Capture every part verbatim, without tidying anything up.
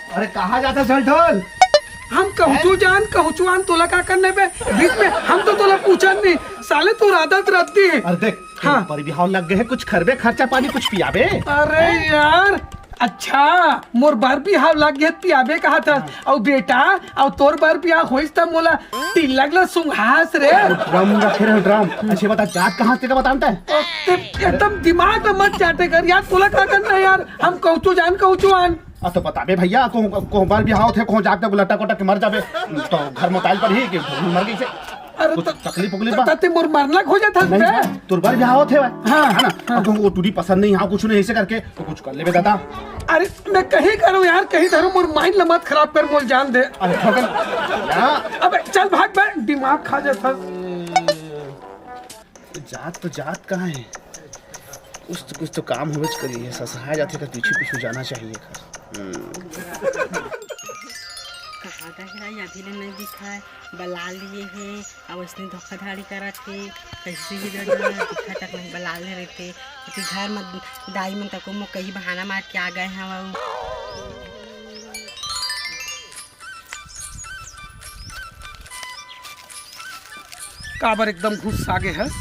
अरे कहाँ जात हस ढोल? हम कहूँ जान, कहूँ आन, तोला का करना हे बे? बीच में हम तो तोला पूछन नहीं, साले तोर आदत रहती है। अरे देख, हाँ। बर बिहाव लग गे हे, कुछ करबे, खर्चा पानी कुछ पियाबे। अरे यार, अच्छा, मोर बर बिहाव लग गे हे, पियाबे कहा था। हाँ। अउ बेटा, अउ तोर बर बिहाव होइस त मोला तिलक ला सुंघास रे। ड्रम रखे रहे, ड्रम। अच्छा बता, जात कहाँ तेका बता ना तैं? एकदम दिमाग में मत चाटे कर यार, तोला का करना हे यार, हम कहूँ जान, कहूँ आन। अब तो बताबे भैया, कहूँ बर बिहाव होथे, कहूँ जाके लटक वटक के मर जाबे, तो घर में ताल पर ही कि मर गई से। अरे कुछ त-, तकलीफ उकलीफ त-, बा? तते मोर मरना हो जात हस नहीं बे। बा, तोर बर बिहाव होथे बा। हाँ, है ना? हाँ। अब कहूँ वो टूरी पसंद नहीं, हाँ, कुछ नहीं, ऐसे करके तो कुछ कर लेबे दादा। अरे मैं कहीं करूँ यार, कहीं धरूँ, मोर mind ला मत खराब कर, मोल जान दे। अरे ठोकन, हाँ। अबे चल भाग बे, दिमाग खा जात हस। जात तो जात कहाँ हे? कुछ तो, कुछ तो काम होबेच करी हे, ससहा जाथे त पीछू पीछू जाना चाहिए। हम्म। कहाँ गे हे, अभी ले नहीं दिखा हे, बला लिए हे, अब इसने धोखाधड़ी करत हे, कैसे ही दादा, दिखा तक नहीं, बला ले रहते, कि घर में दाई मन तको मो कहीं बहाना मार के आ गए हैं वो। काबर एकदम गुस्सा गे हस?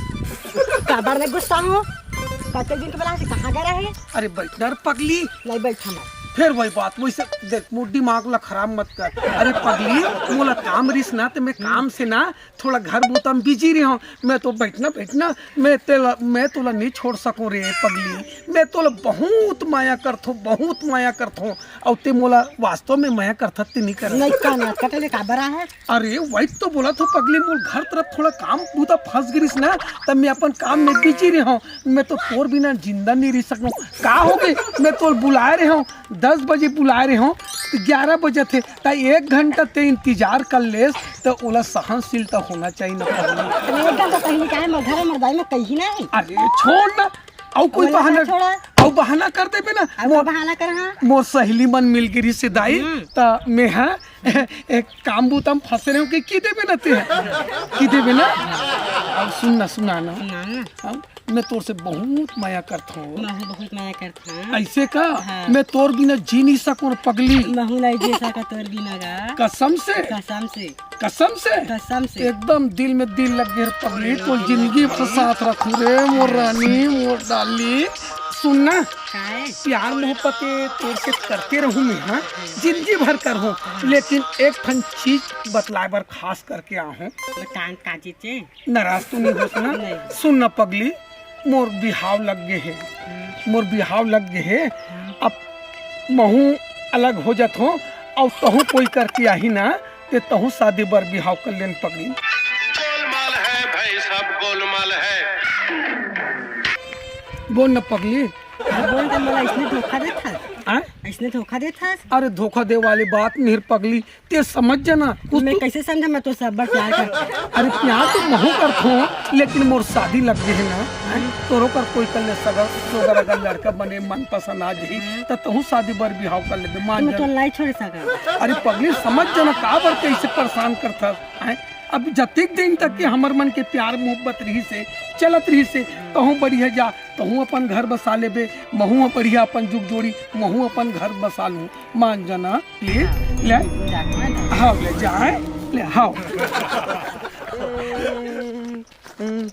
काबर नहीं गुस्सा हूँ? कते दिन के बला से कहाँ गे रहे? अरे बैठ ना रे पगली। नहीं बैठा मैं। फिर वही बात, वैसे देख, मोर दिमाग ला खराब मत कर। अरे पगली, मोला काम रिस ना, ते मैं काम से ना थोड़ा घर बूता में busy रहे हूँ। मैं तो बैठना, बैठना, मैं तेला, मैं तोला नहीं छोड़ सकूँ रे पगली। मैं तोला बहुत माया करथों, बहुत माया करथों। अउ ते मोला वास्तव में माया करथस ते नहीं करथस? नहीं का ना, कटे ले काबर आहे? अरे वही तो बोलत हों पगली, मोर घर तरफ थोड़ा काम बूता फंस गिरिस ना, तब मैं अपन काम में busy रहे हूँ। मैं तो तोर बिना जिंदा नहीं रह सकूँ। का हो गे? मैं तोला बुलाए रहे हूँ, दस बजे बुलाए रहे हूँ, तो ग्यारह बजे थे, त एक घंटा ते इंतजार कर लेस, त ओला सहनशीलता होना चाहिए ना पगली। अरे एक घंटा पहले का है, मैं घर में दाई में कहीं नहीं। अरे छोड़ ना, अउ कोई बहाना, अउ बहाना कर देबे ना। अउ मोर बहाना कर, हाँ। मोर सहेली मन मिल गिरिस हे दाई, हम्म। त मैं हा एक काम बूता में फंसे रहे हूँ कि, कि देबे ना ते, कि देबे ना। अब सुन ना, सुना ना। सुना ना। अब मैं तोर से बहुत माया करथों। महू बहुत माया करथों। ऐसे का? हाँ। मैं तोर बिना जी नहीं सकूँ पगली। महू नहीं जी सका तोर बिना गा। कसम से? कसम से। कसम से? कसम से। एकदम दिल में दिल लग गे पगली, तोर जिंदगी भर साथ रखूँ रे, मोर रानी, मोर डाली। सुन ना, काय? प्यार मोहब्बत तोर से करते रहूँ मैं, हाँ? जिंदगी भर करहूँ, लेकिन एक ठन चीज बतलाए बर खास करके आहूँ। बतान का चीज हे? नाराज तो नहीं होस ना? नहीं। सुन ना पगली, मोर बिहाव लग गे हे, मोर बिहाव लग गे हे। अब महू अलग हो जात हों, अउ तहूँ कोई करके आही ना, ते तहूँ शादी बर बिहाव कर लेन पगली। गोलमाल है भाई, सब गोलमाल है। बोल ना पगली। बोल ना, मोला इसने धोखा देत हस? हाँ? इसने धोखा देत हस? अरे धोखा दे वाली बात नहीं पगली, ते समझ जाना। मैं कैसे समझा, मैं तो सब प्यार कर। अरे प्यार तो महू करथों, लेकिन मोर शादी लग गे हे ना, हैं? तोरो कर कोई कर ले सगा, सोगर अगर लड़का बने, मन पसंद आ जाही, त तहूँ शादी बर बिहाव कर लेबे, मान जा। तो नहीं छोड़ सका। अरे पगली समझ जाना, काबर कैसे परेशान करथस, हैं? अब जतिक दिन तक के हमर मन के प्यार मोहब्बत रहिस हे, चलत रहिस हे, तहूँ बढ़िया जा, तहूँ अपन घर बसा लेबे, महूँ बढ़िया अपन जुग जोड़ी, महूँ अपन घर बसा लूँ। मान जाना, please, ले। हाँ, ले जाए, ले, हाँ।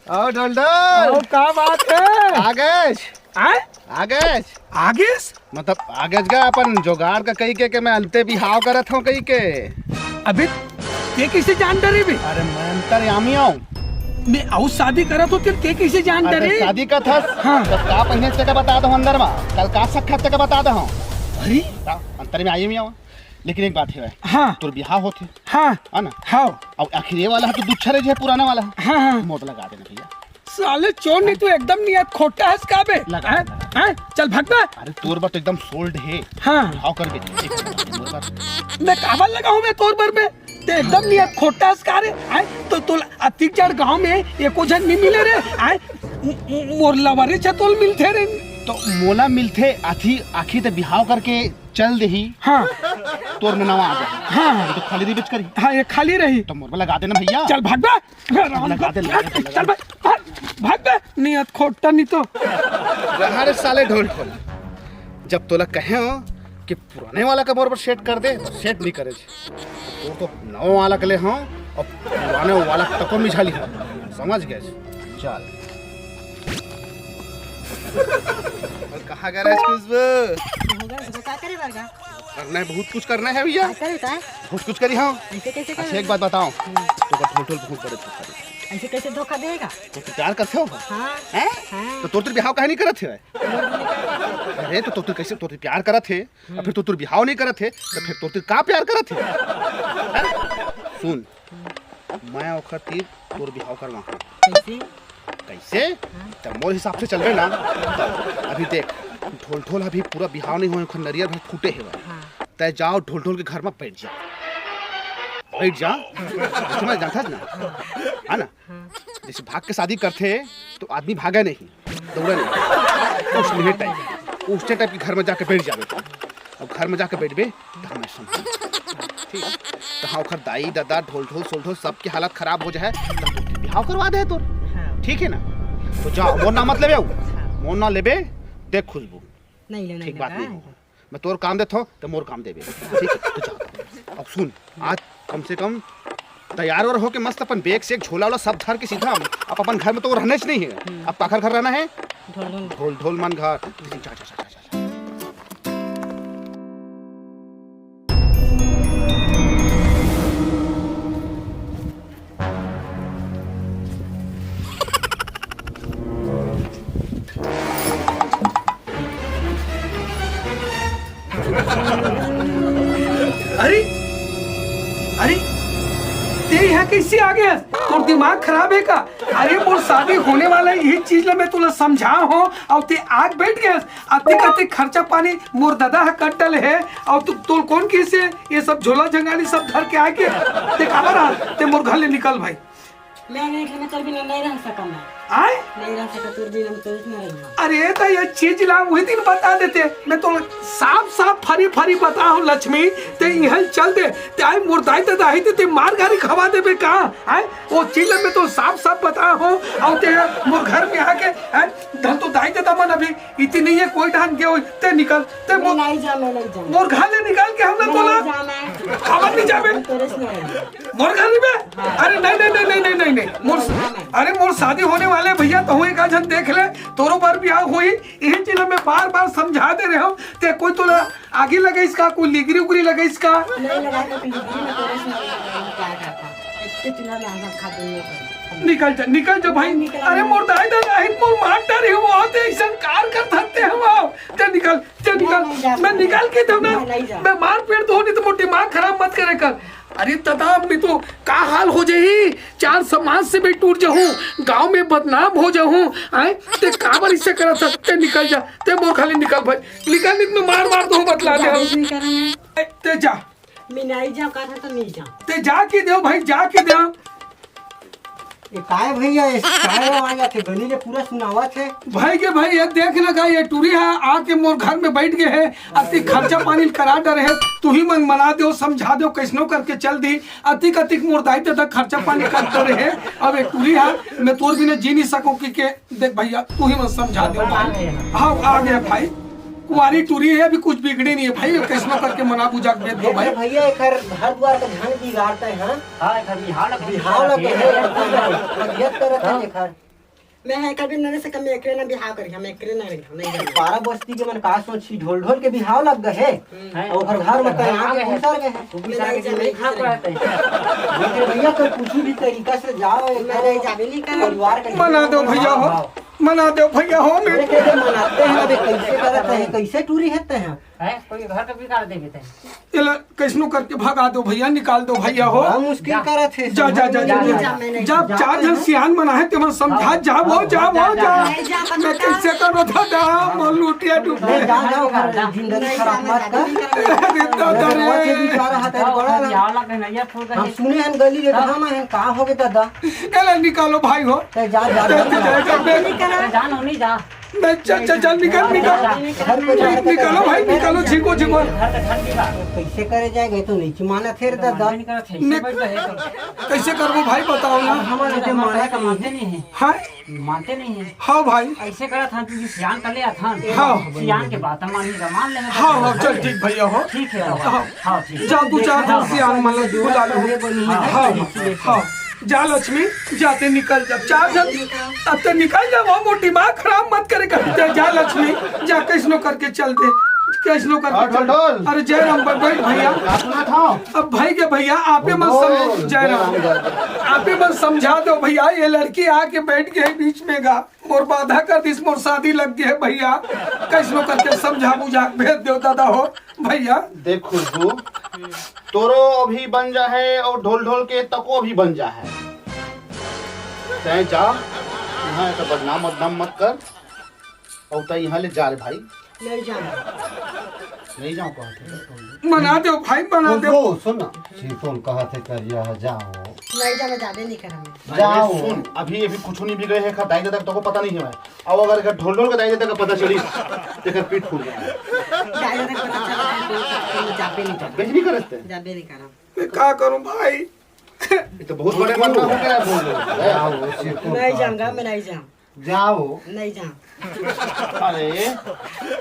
आओ, डोलडोल। आओ, का बात है? आ गए। आए? आ गए। आ गए? मतलब, आ गए का अपन जुगाड़ का कही के, के मैं अंते बिहाव करत हूँ कही के। अबे, ये कैसे जान डरे बे? अरे, मैं अंतर्यामी हूँ। मैं अउ शादी करत हों, तेला के कैसे जान अरे, डरे? शादी का था? हाँ। तो का पहिने तेका बता दो अंदर में, कल का सखा तेका बता दो। अरे? का? अंतर्यामी हूँ। लेकिन एक बात है भाई। हाँ। तोर बिहाव होथे। हाँ। है ना? हाँ। अब आखिर ये वाला है तो दुच्छा रह जाए, पुराना वाला है। हाँ, हाँ। मोर लगा देना भैया। साले चोर नहीं, तू एकदम नियत खोटा हस का बे? लगा, हैं? लगा। हैं? चल भाग बे। अरे तोर बर तो एकदम sold है। हाँ। भाव कर बे। एक बार तोर बर। मैं काबर लगाहूँ मैं तोर बर बे? ते एकदम नियत खोटा हस का रे? हैं? तो तोला अतिक जड़ गांव में एको झन नहीं मिले रे? हैं? म-, म-, मोर लवरे छतोल मिलथे रे। तो मोला मिलथे, आखी, आखी ते बिहाव करके चल देही। हाँ। तोर में नवा आ जाए। हाँ। तो खाली रही बेच करी। हाँ, ये खाली रही। तो मोर में लगा देना भैया। चल भाग बे। लगा दे, लगा दे, लगा दे। चल भाग, भाग, भाग बे। नियत खोटा नहीं तो। रहा रे साले ढोल ढोल। जब तोला कहे हो कि पुराने वाला के बरोबर सेट कर दे, तो सेट नहीं करे। तोर तो नवा वाला के ले हो, अउ पुराने वाला तको मिझा ली हो। समझ गए? चल। अउ कहाँ गे रहे खुशबू? हो गया, तो का करे बर गा? करना है, बहुत कुछ करना है भैया। का करे का? बहुत कुछ करी हो। ऐसे कैसे अच्छा, करे? एक बात बताओ, हम्म। तो का ढोल ढोल बहुत बड़े धोखा दे। ऐसे कैसे धोखा देगा? तो तू प्यार करते हो? हाँ। हैं? हाँ। तो तोर तोर बिहाव काहे नहीं करत है? अरे तो तोर तोर कैसे तोर तोर प्यार करत है, हम्म। और फिर तोर तोर बिहाव नहीं करत है, तो फिर तोर तोर का प्यार करत है? हैं? सुन, मैं ओखर तीर तोर बिहाव करवा हूँ। कैसे? कैसे? हाँ। त मोर हिसाब से चलबे ना, त अभी देख, ढोल ढोल अभी पूरा बिहाव नहीं होए, ओखर नरियर भर फूटे हे भाई। हाँ। तय जाओ ढोल ढोल के घर में बैठ जा, बैठ जा। समझ जानथस ना, है ना? हाँ। जैसे भाग के शादी करथे तो आदमी भागे नहीं, दौड़े नहीं, उस मिनट टाइप, उस टाइप के घर में जाके बैठ जाबे। अब घर में जाके बैठबे, तो हमें समझ, ठीक है? तो हाँ, ओखर दाई, दादा, ढोल ढोल, सोल ढोल, सबके हालत खराब हो जाए, तो तोर बिहाव करवा दे तोर। हाँ। ठीक है ना? तो जा, मोर नाम मत लेबे, हाँ। मोर नाम लेबे, देख खुशबू। नहीं लेना, ठीक बात नहीं हो। मैं तोर काम देथो, तो मोर काम देबे। ठीक है, तो जा। अब सुन, आज कम से कम तैयार और होके मस्त अपन बैग से झोला वाला सब धर के सीधा अब अपन घर में तो रहना ही नहीं है। हम्म। अब काखर घर रहना है? ढोल ढोल। ढोल ढोल मन घर। जा, जा, जा, जा, जा। अरे, अरे, ते यहाँ कैसे आ गया? तोर दिमाग खराब है का? अरे, मोर शादी होने वाला है, यही चीज ला मैं तोला समझा हो, और ते आग बैठ गया। अतिक अतिक खर्चा पानी मोर दादा ह कट डले हे, अउ तू, तोल कौन किसे ये सब झोला झंगाली सब धर के आके ते काबर आ? ते मोर घर ले निकल भाई। मैं नहीं, मैं तोर बिना नहीं रह सका मैं। आय? नहीं रह सका तोर बिना, मैं तोर बिना रह। अरे त ये चीज ला वही दिन बता देते, मैं तो साफ साफ फरी फरी बता हूँ लक्ष्मी, ते इहल चल दे, ते आई मोर दाई ते दाही ते, ते मार गारी खवा देबे का? आय? वो चीज ला मैं तो साफ साफ बता हूँ, अउ ते मोर घर में आके, आय? धन तो दाई ते दमन अभी इतनी ये कोई ढंग के होई, ते निकल, ते मैं मोर, नहीं जा, मैं नहीं जा। मोर घर ले निकल के हम ना नहीं तोला। जा, मैं। खबर नहीं जाबे। मैं तोरे से नहीं। मोर घर नहीं बे? हाँ। अरे नहीं, नहीं, नहीं, नहीं, नहीं, नहीं, नहीं। मोर, नहीं जा, मैं। अरे मोर शादी होने वाले भैया, तो एक आध झन देख ले, तोरो बर बिहाव होई, यही चीज मैं बार बार समझा दे रहे हूँ, ते कोई तोला आगी लगाइस का, कोई लिगरी उगरी लगाइस का? नहीं लगा के पीली मैं तोरे से नहीं, क्या करता? इतने चूल्हा में आग खा दूंगा। निकल जा, निकल जा भाई। निकल अरे जा। मोर दाई दादा, हित मोर मार डारे हो, आते ऐसा कार कर धरते हैं वो। ते निकल, ते निकल। नहीं, नहीं जा मैं सकता। निकाल के दो ना। नहीं, नहीं जा। मैं मार पेट दो, नहीं तो मोर दिमाग खराब मत करे कर। अरे दादा, मैं तो का हाल हो जाही, चार समाज से मैं टूट जाहूँ, गांव में बदनाम हो जाहूँ। आए, ते काबर इसे करत हस? ते निकल जा, ते मोर खाली निकल भाई, निकल, नहीं तो मैं मार मार दो, बतला दे हम। नहीं करेंगे। ते जा। मैं नहीं जाऊँ, कहा था तो नहीं जाऊँ। ते जा के देव भाई, जा के देव। ये काय भैया, ये काय आवाज आथे? गली ले पूरा सुनावत हे। भाई के भाई, ये देख ना का, ये टूरी हा आके मोर घर में बैठ गए हे, अति खर्चा पानी करा डरे हे। तू ही मन मना देव, समझा देव, कैसनो करके चल दी। अतिक अतिक मोर दाई ते तक खर्चा पानी कर डरे हे। अब ये टूरी हा, मैं तोर बिना जी नहीं सको कि के देख भैया, तू ही मत समझा दे भाई। हाँ, आ गया भाई। कुंवारी टूरी है, अभी कुछ बिगड़े नहीं है भाई, कैसनो करके मना बुझा के दे दो भाई। भैया, एकर घर द्वार का ध्यान बिगाड़ता है, हाँ? हाँ, एकर बिहाव लग बिहाव लग गया है, तबीयत करत है एकर। मैं है कभी नरे से कम एकरे ना बिहाव करी, हम एकरे ना रही, नहीं जाना। बारह बस्ती के मन का सोची, ढोल ढोल के बिहाव लग गए है। हम्म। और ओकर घर में कहीं आग घुसर गए है। तू भी सारे के नहीं खा पाते। लेकिन भैया, कोई कुछ भी तरीका से जाओ, एक मैं नहीं जाबे नहीं करब। परिवार का मना दो भैया हो। हाँ। मना दो भैया हो, मैं अरे कैसे मनाते हैं, अबे कैसे करत है, कैसे टूरी हेते हैं? हैं? कोई घर का बिगाड़ देबे ते। एला कैसनो करके भगा दो भैया, निकाल दो भैया हो। बड़ा मुश्किल करत है। जा, जा, जा, जा, जा, जा। जा, मैं नहीं जब जा। चार जन सियान मन आहे, तेमन समझा, हाँ। जा, वो, हाँ, जा, जा, वो, जा, जा। जा। नहीं जा, मैं बता। कैसे करो दादा, मोर लुटिया डूबे। नहीं, जा, जा, ओकर जिंदगी खराब मत कर। अरे दादा रे। रोज के बिचारा हाथ है, बड़ा ना। बिहाव ला कहीं नैया फूल हम गई। सुने हन गली रे, हाँ। कहाँ में हन, कहाँ हो गए दादा? एला निकालो भाई हो। ते जा, जा, ते, जा। ते, ते, ते, ते। जा, नोनी जा। नहीं, चल, चल, चल, निकल, निकल। निकलो भाई, निकलो, झिको, झिको। कैसे करे जाएगा? ये तो नहीं मानत हे रे दादा। कैसे करबो भाई, बताओ ना। हमारे तो माने का मानते नहीं है। हाँ? मानते नहीं है। हाँ भाई। ऐसे करत हन, तू सियान कर ले हथन। हाँ। सियान के बात हम मानी, मान ले। हाँ, हाँ, चल ठीक भैया हो। ठीक है। हाँ। हाँ, ठीक। जा तू चार हाँ, सियान मन ला बुला ले। हाँ, हाँ, हाँ। जा लक्ष्मी, जाते निकल जा। चार जन, अब तो निकल जा, वो मोर दिमाग खराब मत करे कर। जा, जा लक्ष्मी, जा, कैसनो करके चल दे, कैसनो करके हाँ, चल। ढोल। अरे जय राम, बैठ भैया। अब भाई के भैया, आपे मन समझ, जय राम, आपे मन समझा दो भैया, ये लड़की आके बैठ गई बीच में गा, मोर बाधा कर दिस, मोर शादी लग गई है भैया, कैसनो करके समझा बुझा के भेज दो दादा हो भैया। देख खुशबू, तोरो भी बन जा है और ढोल ढोल के तको भी बन जा है। तैं जा, यहाँ ऐसा बदनाम बदनाम मत कर। और तैं यहाँ ले जा रे भाई। नहीं जाना। नहीं जाओ, कहा थे। मना दो भाई, मना दो। सुन ना, सीतोन कहा थे कर यह जाओ। नहीं जाना, जाने नहीं करा मैं। जाओ। सुन, अभी अभी कुछ नहीं भी गए हैं खा दाई दादा तको पता नहीं है। अब अगर ढोल ढोल के दाई दादा का पता चली, तेकर पीठ फूल गया। दाई दादा का पता चला, तो जाबे नहीं करते। बेच नहीं करते। जाबे नहीं करा। मैं का करूं भाई? ये तो बहुत बड़े मरना हो गया, बोल रहे हो। नहीं जाऊंगा, मैं नहीं जाऊँ। जाओ। नहीं जाऊँ। अरे,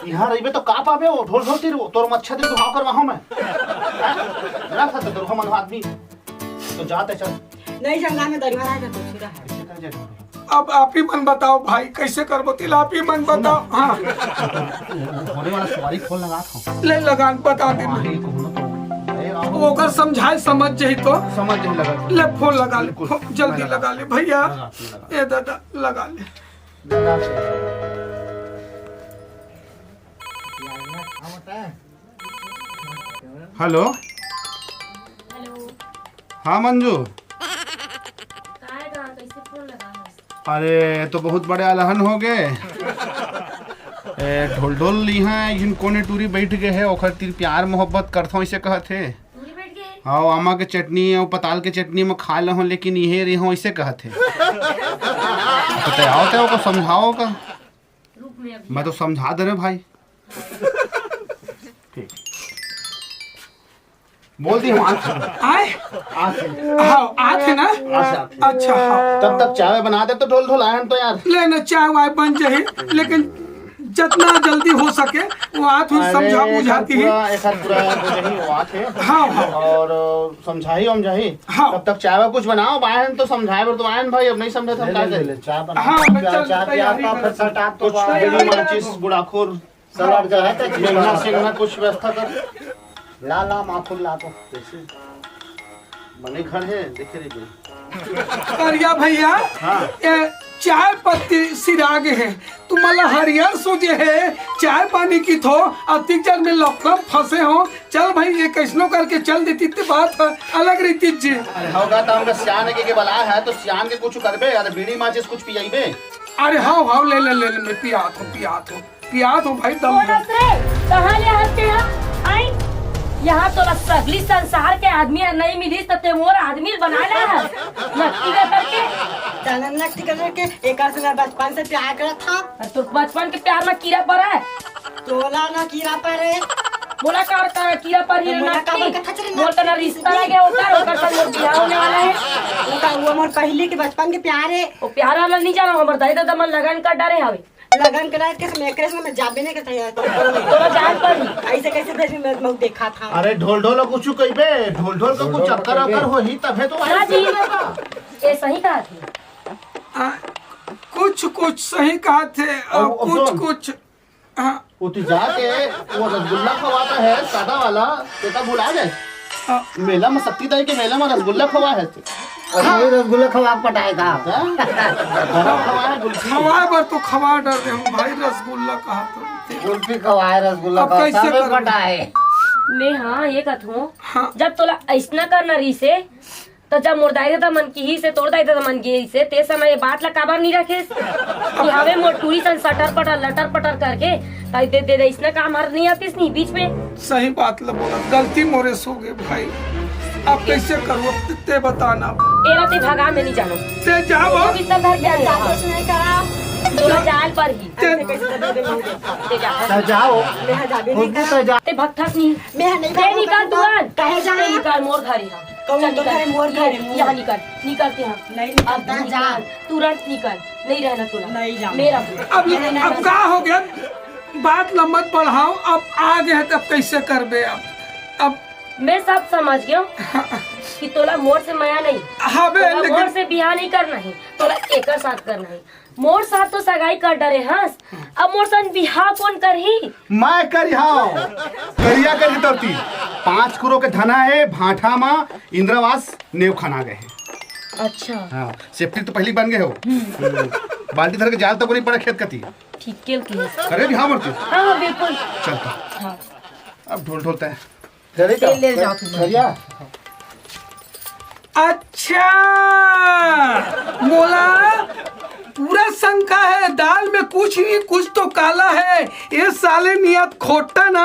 यहाँ रहिबे तो का पाबे? वो ढोल ढोल तीर, तोर मच्छा दिन भाव करवाहूँ मैं। हैं? ना था तो दुर्गा मन आदमी। तो जाते चल। नहीं जाऊंगा, मैं दरबार आएगा तो छुरा है। अब आप ही मन बताओ भाई, कैसे करबो? तिल आप ही मन बताओ। हाँ। घोड़े वाला सवारी फोन लगा था। ले लगान, बता दे। हाँ, ये कहूँ ना तो। अरे, आओ। ओकर समझाए समझ जाई तो। समझ जाई लगा। ले फोन लगा ले, बिल्कुल। फोन जल्दी लगा ले भैया। लगा, लगा। ए दादा, लगा ले। लगा से। हेलो। हेलो। हाँ मंजू। काय गा, कैसे फोन लगा हस? अरे, तो बहुत बड़े अलहन हो गए। ए, ढोल ढोल इहाँ जिन कोने टूरी बैठ गए है, ओखर तीर प्यार मोहब्बत करथों, ऐसे कहत हे। टूरी बैठ गए? हाँ, आमा के चटनी और पताल के चटनी में खा लेहों, लेकिन इहे रहो, ऐसे कहत हे। बताओ तो, ओको समझाओ का। रुक, मैं अभी मैं तो समझा दे रहे भाई। ठीक। बोल दी हम आज। आए? आज से। हाँ, आज है ना? आज से, आज से। अच्छा, हाँ। तब तक चाय बना दे तो ढोल ढोल आयन तो यार। ले ना, चाय वाय बन जाही, लेकिन जितना जल्दी हो सके, वो आत हुई अरे, समझा एक बुझाती है। पूरा, एक हाथ पूरा हो जाही, वो आत है। हाँ, हाँ। और, अ, समझाही, वमझाही। हाँ। तब तक चाय वाय कुछ बनाओ, आयन तो समझाए बर तो आयन भाई, अब नहीं समझे तो हम ले, क्या ले, करें? ले, चाय बना। हाँ, मैं चाय, चल, चाय, तैयारी चाय, कर। फिर सटाप तो कुछ बाहर। बीड़ी, माचिस, गुड़ाखुर। सलाद का है तो मेघना, सेघना कुछ व्यवस्था कर। ला, ला, माखुर ला तो। कैसे? बने घर है, देखे रहिबे। करिया भैया, हाँ। ए, चाय पत्ती सिरागे है, तुमला हरियर सूझे है, चाय पानी की थो, अतिक जल में लफड़ा फंसे हो। चल भाई, ये कैसनो करके चल देती ते बात अलग रहती जी। अरे होगा तो हमका सियान के, के बला है, तो सियान के कुछ करबे, अरे बीड़ी माचिस कुछ पियाइबे। अरे हाँ, हाँ, ले, ले, ले, ले, मैं पियात हूँ, पियात हूँ। पियात हो भाई, दम बोलत रे, कहाँ ले हस ते हा? आई, यहाँ तोला सगली संसार के आदमी ह नहीं मिलिस, त ते मोर आदमी बनाए ला हस। नकटी का करके। जानन नकटी का करके, एकर से मैं बचपन से प्यार करत था। अरे तोर बचपन के प्यार में कीड़ा परा है। तोला ना कीड़ा परे। बोला का और का कीड़ा परी तो ना मोला काबर कथच रे, मोर तना रिश्ता लगे ओकर, ओकर संग मोर बियाह होने वाला है। ओकर, वो मोर पहली के बचपन के प्यार है। वो प्यार वाला नहीं जाना, हमर दाई दादा मन लगन कर डारे हवे। लगन करा के मैं एकरे से मैं जाबे नहीं करता यार। तोला जान पड़ी। ऐसे कैसे भेज मैं, मैं देखा था। अरे ढोल ढोल कुछ कहिबे, ढोल ढोल का कुछ चक्कर अकर होही तभे तो ना आई जी। ये सही कहा थे। आ, कुछ कुछ सही कहा थे और अब, अब कुछ सुन। कुछ, हाँ। उठी जाके वो रसगुल्ला खवाता है सादा वाला, तेका भुला गए। हाँ। मेला में शक्ति दाई के मेला में रसगुल्ला खवा है। और वही रसगुल्ला खवा के पटाए का। हाँ? गरम खवा है गुल्फी। खवाए बर तो खवा डर रहे हूँ भाई, रसगुल्ला कहा तो। गुल्फी खवाए, रसगुल्ला अब खवा, कैसे तबे करबो? पटाए। मैं हाँ, ये कहत हूँ, हाँ। जब तोला ऐसना करना रही से, तो जब मोर दाई ददा मन किही से, तोर दाई ददा मन गे से, ते समय ये बात ला काबर नहीं रखेस? कि हवे मोर टूरी सन सटर पटर, लटर पटर करके, ताई दे, दे, दे, इसने काम हर नहीं आतीस नहीं बीच में। सही बात ला बोला, गलती मोरे से हो गई भाई। अब कैसे करूँ? अब ते बताना। एला ते भगा, मैं नहीं जानों। ते जा वो। बिस्तर धर के आ जा। जाते नहीं करा। तोला जाए ल परही। चल। ते जा। त जाओ। मैं हा जाबे नहीं खुशबू, करंव। त जा। ते भगथस नहीं। मैं हा नहीं ते भागंव निकल करंव। तुरंत। काहे जाना? ते निकल मोर घर यहाँ। कहूँ चल तो निकल। घर, मोर घर, मोर। यहाँ निकल। निकल ते यहाँ। नहीं निकल, अब जा। निकल। तुरंत निकल। नहीं रहना तोला। नहीं जाना। मेरा अब, नहीं, नहीं, अब नहीं। का हो गया? बात ल मत बढ़ाओ, अब आ गए हैं, तब कैसे करबे अब? अब मैं सब समझ गया हूँ कि तोला मोर से मया नहीं। हाँ बे, तोला लेकिन मोर से बियाह नहीं करना है, तोला एकर साथ करना है। मोर साथ तो सगाई कर डरे हस, अब मोर साथ बियाह कौन करही? मैं करिहांव। करिया करी तरती। पाँच करोड़ के धना है भाठा मा, इंदिरा आवास नेव खना गए है। अच्छा। हाँ, सेफ्टी तो पहली बन गए हो। हम्म। बाल्टी धर के जाल तक नहीं पड़ा खेत कती। ठीक के किहे। करे भी हाँ मरती। हाँ, हाँ, बिल्कुल। चलता। हाँ। अब ढोल ढोलता है। ले, ले जाओ तुम। करिया। अच्छा, मोला पूरा शंका है, दाल में कुछ नहीं, कुछ तो काला है। ये साले नियत खोटा ना,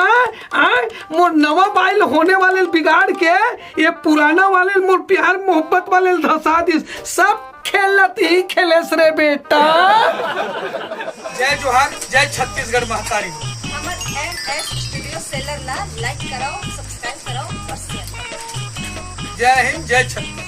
आ, मोर नवा बाइल होने वाले बिगाड़ के, ये पुराना वाले मोर प्यार मोहब्बत वाले धसा दिस। सब खेलत ही खेलेस रे बेटा। जय जोहार, जय छत्तीसगढ़ महतारी। हमर एम एस स्टूडियो सेलर ला लाइक कराओ, सब्सक्राइब कराओ और शेयर कराओ। जय हिंद, जय छत्तीसगढ़।